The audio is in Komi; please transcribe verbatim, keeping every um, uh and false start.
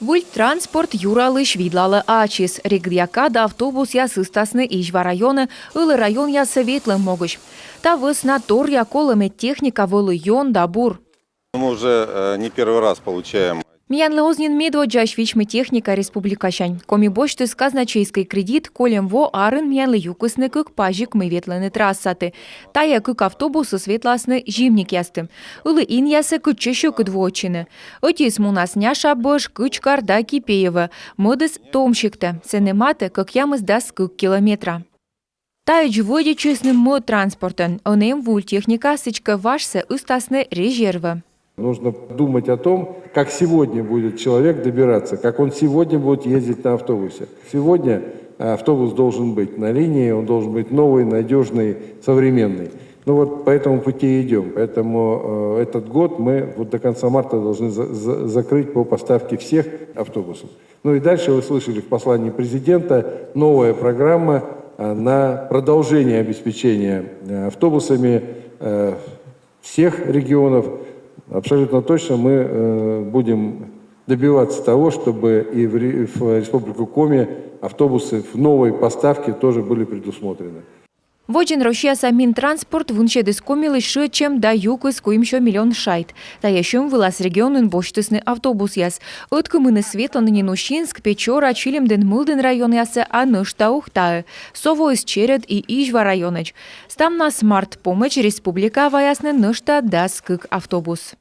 Пыльтранспорт Юралысь видлалӧ ачыс. Регыдъя кад автобусъяс ыстасны Изьва районӧ ылі районъясӧ ветлӧм могысь. Та вӧсна торъя колӧ, мед техника вӧлі ён да бур. Мы уже э, не первый раз получаем. Миянлы оз нин медводдзаысь вичмы техника республикасянь. Коми босьтіс казначейскӧй кредит, кольӧм во арын миянлы юкисны кык пазик, мый ветлӧны трассаті. Тайӧ кык автобусыс ветласны зимникъясті. Ылі инъясӧ кытчӧ сьӧкыд воӧдчыны. Ӧтиыс мунас Няша бӧж, Кычкар да Кипеево, мӧдыс Том сиктӧ. Сэні матӧ кӧкъямысдас кык километра. Таӧдз вӧдитчисны мӧд транспортӧн, ӧні эм выль техника, сідзкӧ важсӧ ыстасны резервӧ. Нужно думать о том, как сегодня будет человек добираться, как он сегодня будет ездить на автобусе. Сегодня автобус должен быть на линии, он должен быть новый, надежный, современный. Ну вот по этому пути идем. Поэтому э, этот год мы вот до конца марта должны за- за- закрыть по поставке всех автобусов. Ну и дальше вы слышали в послании президента новая программа э, на продолжение обеспечения э, автобусами э, всех регионов. Абсолютно точно мы э, будем добиваться того, чтобы и в, ре- в Республику Коми автобусы в новой поставке тоже были предусмотрены. Водзын Россияса Минтранспорт вынсьӧдіс Комилысь шыӧдчӧм да юкис куимсё миллион шайт. Тайӧ сьӧм вылас регионын босьтісны автобусъяс. Ӧткымыныс ветлӧны нин Усинск, Печора, Чилимдін, Мылдін районъясӧ, а нӧшта Ухтаӧ. Со воис черӧд и Изьва районӧдз. Ставнас март помӧдз республикаӧ ваясны нӧшта дас кык автобус.